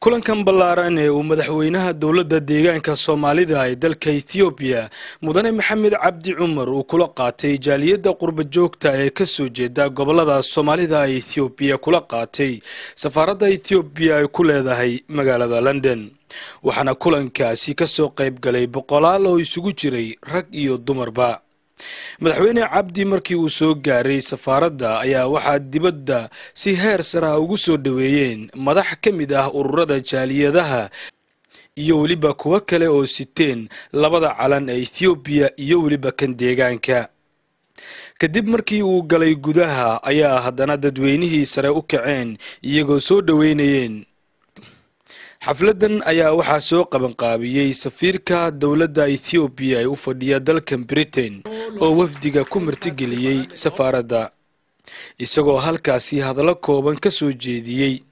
Kulankan ballaaran ee uu madaxweynaha dowladda deegaanka Soomaalida ee dalka Ethoobiya, Mudane Maxamed Cabdi Cumar, uu kula qaatay jaaliyadda qurba joogta ee kasoo jeeda gobolada Soomaalida ee Ethoobiya kula qaatay safaaradda Ethoobiya ay ku leedahay magaalada London, waxaana kulankaasi kasoo qayb galay boqolaal oo isugu jiray rag iyo dumarba. Madaxweyne Cabdi markii uu soo gaaray safaaradda ayaa waxaa dibadda si heer saraha ugu soo dhoweeyeen madax ka mid ah ururada jaaliyadaha iyo weliba kuwo kale oo siteen labada calan ee Ethoobiya iyo weliba kan deegaanka. Kadib markii uu galay gudaha ayaa haddana dadweynihii sare u kaceen iyagoo soo dhoweynayeen. Xafladan ayaa waxaa soo qabanqaabiyey safiirka dowladda Ethoobiya ee u fadhiya dalkan Britain oo wafdiga ku martigeliyey safaaradda, isagoo halkaasi hadallo kooban ka soo jeediyey.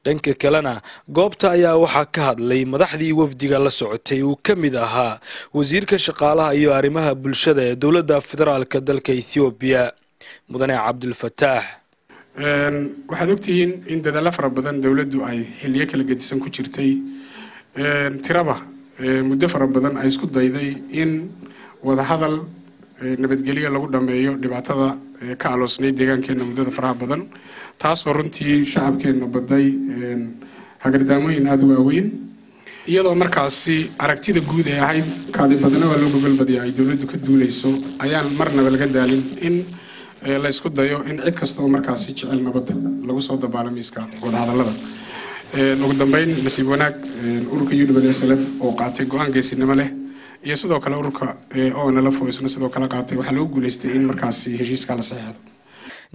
Dhanka kalena goobta ayaa waxaa ka hadlay madaxdii wafdiga la socotay, uu ka mid ahaa wasiirka shaqaalaha iyo arrimaha bulshada ee dowladda federaalka dalka Ethoobiya, Mudane Cabdulfataax. Waxaad ogtihiin in dadaallo fara badan dowladdu ay xilliyo kala gedisan ku jirtay, tiraba muddo fara badan ay isku dayday in wadahadal nabadgelyo lagu dhammeeyo dhibaatada ka aloosnay deegaankeenna muddada faraha badan, taasoo runtii shacabkeenna baday hagardaamooyin aada u waaweyn, iyadoo markaasi aragtida guud ee ahayd kaadi badna waa loo gogolbadiya ay dowladdu ka duuleyso. Ayaan marnaba laga daalin in la isku dayo in cid kasta oo markaasi jecel nabadda lagu soo dabaalo miiska wadahadallada. Ugu dambeyn, nasiib wanaag, ururka UWSLF oo qaatay go-aan geesinimo leh iyo sidoo kale ururka ONLF oo isna sidoo kale qaatay, waxaa lagu guuleystay in markaasi heshiiskaa la saxeexdo.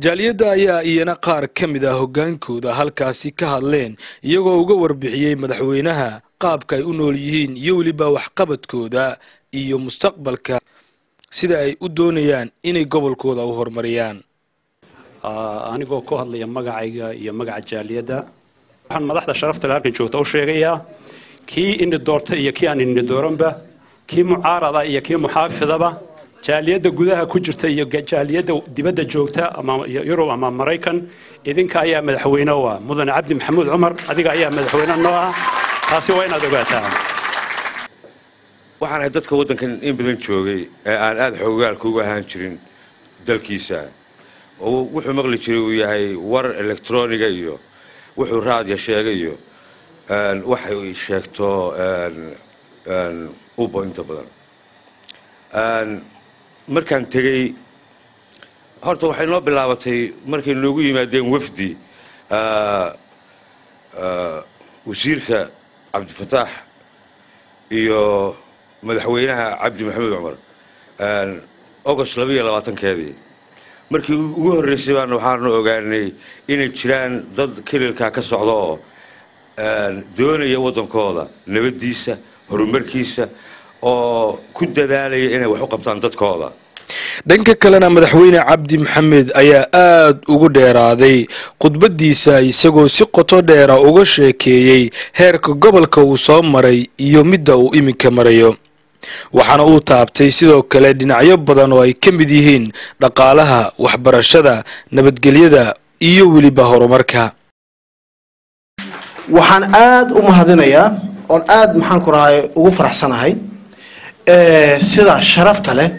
Jaaliyadda ayaa iyana qaar ka mid ah hoggaankooda halkaasi ka hadleen, iyagoo uga warbixiyey madaxweynaha qaabka ay u nool yihiin iyo weliba waxqabadkooda iyo mustaqbalka sida ay u doonayaan inay gobolkooda u horumariyaan. Anigoo ku hadlaya magacayga iyo magaca jaaliyadda, waxaan madaxda sharafta le halkan joogta u sheegayaa, kii ini doorta iyo kii aan ini dooranba, kii mucaarada iyo kii muxaafidaba, jaaliyadda gudaha ku jirta iyo jaaliyadda dibadda joogta ama Yurub ama Maraykan, idinka ayaa madaxweyne u ah. Mudane Cabdi Maxamuud Cumar, adiga ayaa madaxweyne noo ah, taasi waa inaad ogaataa. Waxaan ahay dadka waddankan in badan joogay ee aan aada xoogaalka uga ahaan jirin dalkiisa, oo wuxuu maqli jiray uu yahay war electroniga iyo wuxuu raadiya sheegay iyo waxay sheegto ubo inta badan. Markaan tegey horta waxay noo bilaabatay markay noogu yimaadeen wafdi wasiirka Cabdifataax iyo madaxweynaha Cabdi Maxamuud Cumar August 22-keedii. Markii ugu horreysay baan waxaanu ogaanay inay jiraan dad kililkaa ka socda oo doonaya waddankooda nabaddiisa, horumarkiisa, oo ku dadaalaya inay wax u qabtaan dadkooda. Dhanka kalena madaxweyne Cabdi Maxamed ayaa aada ugu dheeraaday khudbadiisa, isagoo si qoto dheera uga sheekeeyey heerka gobolka uu soo maray iyo midda uu iminka marayo, waxaana uu taabtay sidoo kale dhinacyo badan oo ay ka mid yihiin dhaqaalaha, waxbarashada, nabadgelyada iyo weliba horumarka. Waxaan aada u mahadinayaa oon aada, maxaan ku rahay, ugu faraxsanahay sida sharafta leh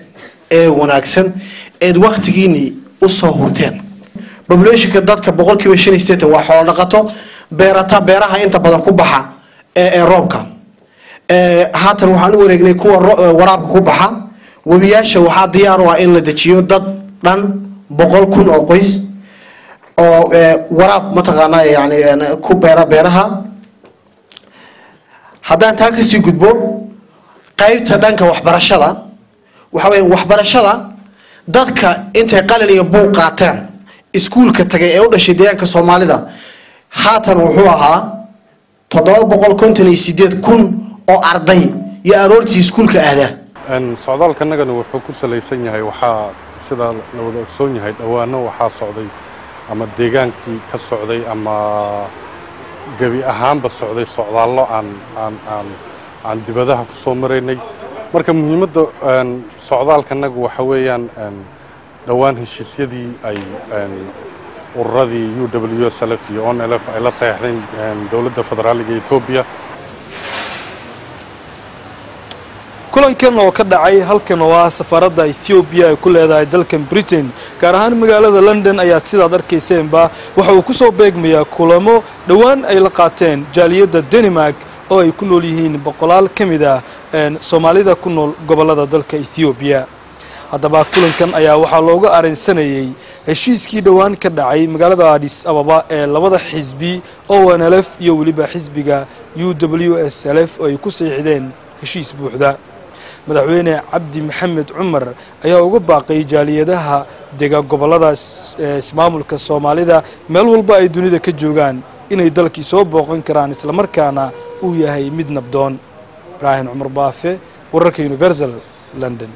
ee wanaagsan eed waktigiinii usoo hurteen. Populationka dadka 85% waa xoolo dhaqato, beerata, beeraha inta badan ku baxa ee roobka. Haatan waxaan u wareegnay kuwa waraabka ku baxa. Webiyaasha waxaa diyaar u ah in la dejiyo dad dhan 100,000 oo qoys oo waraab mataqaanaa yani ku beera beeraha. Haddaan taa kasii gudbo, qaybta dhanka waxbarashada, waxa weya waxbarashada dadka intay qalin iyo buuq qaateen iskuulka tagay ee u dhashay deegaanka Soomaalida haatan wuxuu ahaa 758,000 oo arday iyo aroortii iskuulka aadaa. Socdaalkanagana wuxuu ku salaysan yahay, waxaa sida la wada ogsoon yahay, dhowaano waxaa socday ama deegaankii ka socday ama gebi ahaanba socday socdaallo aan aan aan aan dibadaha ku soo maraynay. Marka muhiimadda socdaalkanagu waxa weeyaan dhowaan heshiisyadii ay Ururadii UWSLF iyo ONLF ay la saxeexdeen dowladda federaaliga Etoobiya. Kulankan oo ka dhacay halkan oo ah safaaradda Ethoobiya ay ku leedahay dalkan Britain, gaar ahaan magaalada London, ayaa sidaad arkayseenba waxa uu ku soo beegmayaa kulamo dhowaan ay la qaateen jaaliyadda Denmark oo ay ku nool yihiin boqolaal ka mid ah Soomaalida ku nool gobollada dalka Ethoobiya. Haddaba kulankan ayaa waxaa looga arrinsanayey heshiiskii dhowaan ka dhacay magaalada Adis Ababa ee labada xisbi ONLF iyo weliba xisbiga UWSLF oo ay ku saxiixdeen heshiis buuxda. Madaxweyne Cabdi Maxamed Cumar ayaa uga baaqay jaaliyadaha dega gobollada ismaamulka Soomaalida meel walba ay dunida ka joogaan inay dalkii soo booqan karaan, islamarkaana uu yahay mid nabdoon. Ibraahim Cumar Baafe, wararka Universal, London.